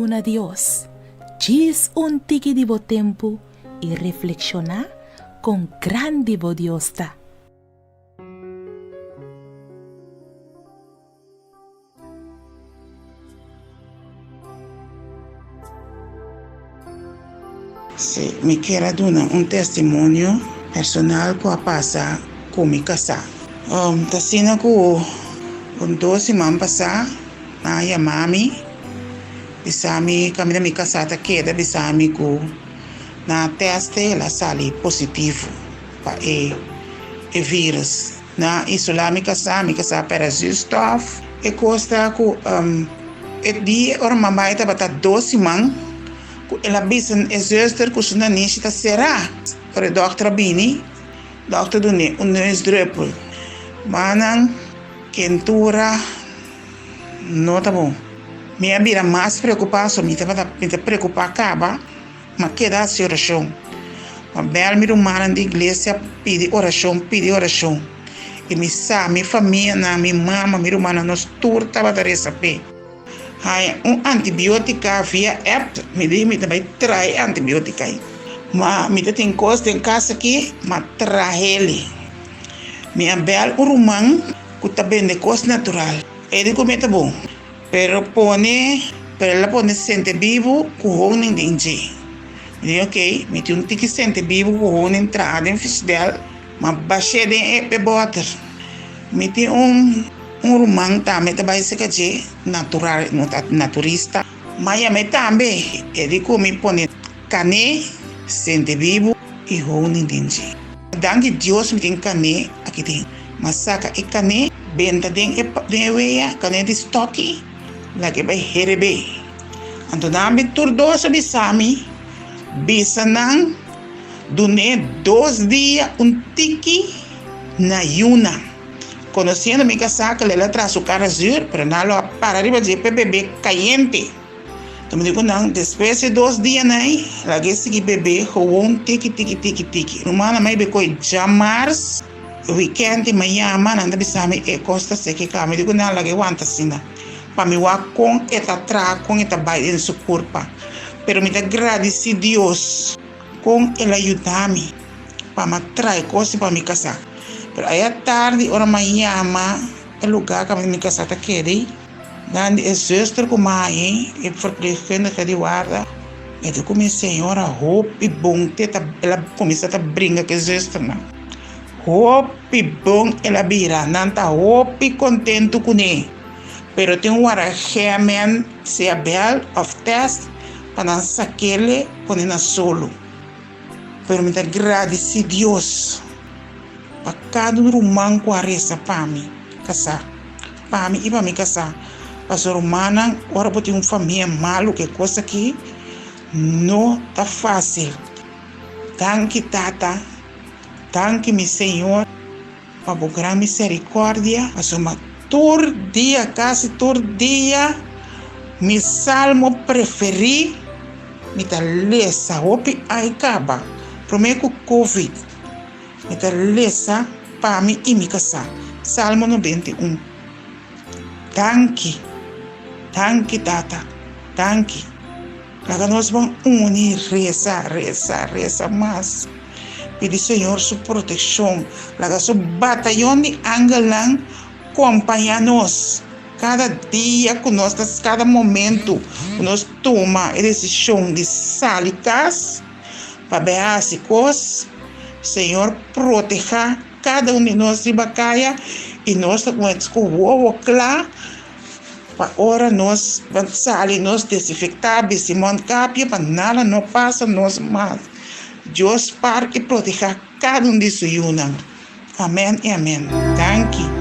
Duna Dios djis un tiki di bo tempu i reflekshoná kon grandi bo Dios ta. Sí, mi kier a duna un testimonio personal ku a pasa ku mi kasá. Ta asina ku un dos siman pasá nan a yama mi, bisa mi kaminda mi kasá ta keda, bisa mi ku nan a tèst el a sali positivo pa e virus. Nan a isolá mi kasá, mi kasá pèrdè zuurstof. E kos ta ku e dia ora mama e tabata dos siman ku el a bisa e zuster ku su nanishi ta será. Ora e dòkter a bini, dòkter dun'é un neusdrùpel. Ma nan kentura no ta bon. Mi a bira mas preokupá, so mi tabata mi ta preokupá kaba. M'a keda hasi orashon. M'a bèl mi rumannan di iglesia pidi orashon, pidi orashon. I mi sa, mi famianan, mi mama, mi rumannan, nos tur tabata resa p'e. Haña un antibiotika via app, mi di mi ta bai traha e antibiotika ei. Ma mi ta tin kos den kas aki, m'a trah'el. Mi a bèl un ruman ku ta bende kos natural. E di ku mi ta bon. Pero pone, pero el a pone sentebibu ku honing den dje. Mi di ok, mi tin un tiki sentebibu ku honing traha den frisdel, ma bash'é den e e bòter. Mi tin un un ruman tambe ta bai seka dje, natural, no ta naturista, ma yam'é tambe. E di ku mi pone kané, sentebibu i honing den dje. Danki Dios mi tin kané aki den. M'a saka e kané, benta den e den e wea, kané di stoki, laga e bai herebé. Anto nan bi tur dos a bisa mi, bisa nan dun'é dos dia un tiki na yuna. Konosiendo mi kasá ku el a traha su kara zür, pero nan lo a para riba dje p'e bebé kayente. Ta mi di ku nan, Despues di dos dianan ei, laga e sigui bebe gewoon tiki tiki tiki tiki. Rumannan mai be koe djamars, wikènt i mayama nan ta bisa mi e kos ta seki kaba. Mi di ku nan, Laga e wanta asina pa mi wak kon e ta traha, kon e ta bai den su kurpa. Pero mi ta gradisí Dios kon el a yuda mi pa mi a traha e kos pa mi kasá. Pero aya tardi ora mi a yama e lugá kaminda mi kasá ta keda ei, Dan di e zuster ku mai, e verpleegkundige di warda, e di ku mi señora hopi bon te ta el a kuminsá ta bringa ku e zusternan. Hopi bon el a bira, nan ta hopi kontentu kuné. Pero tin un wara gemen sea bèl òf tèst pa nan sak'el pone na solo. Pero mi ta gradisí Dios pa kada un ruman ku a resa pa mi kasá. Pa mi i pa mi kasá. Pasobra rumannan, ora bo tin un famia malu ku e kos aki no ta fásil. Danki Tata, danki mi Señor pa bo gran miserikòrdia, pasobra tur dia, kasi tur dia, mi salmo preferí mi ta lesa hopi ai kaba promé ku covid. Mi ta lesa pa mi i mi kasá. Salmo 91. Danki, danki Tata, danki. Laga nos ban uni resa, resa, resa mas. Pidi Señor su protekshon. Laga su batayon di angelnan kompañá nos kada dia ku nos ta, kada momentu ku nos tuma e desishon di sali kas. Pa be hasi kos, Señor proteha kada un di nos riba kaya i nos ta kuminsá ku wowo kla pa ora nos sali nos desinfektá, bisti mondkapje pa nada no pasa nos mas. Dios par i proteha kada un di su yunan. Amen i amen. Danki.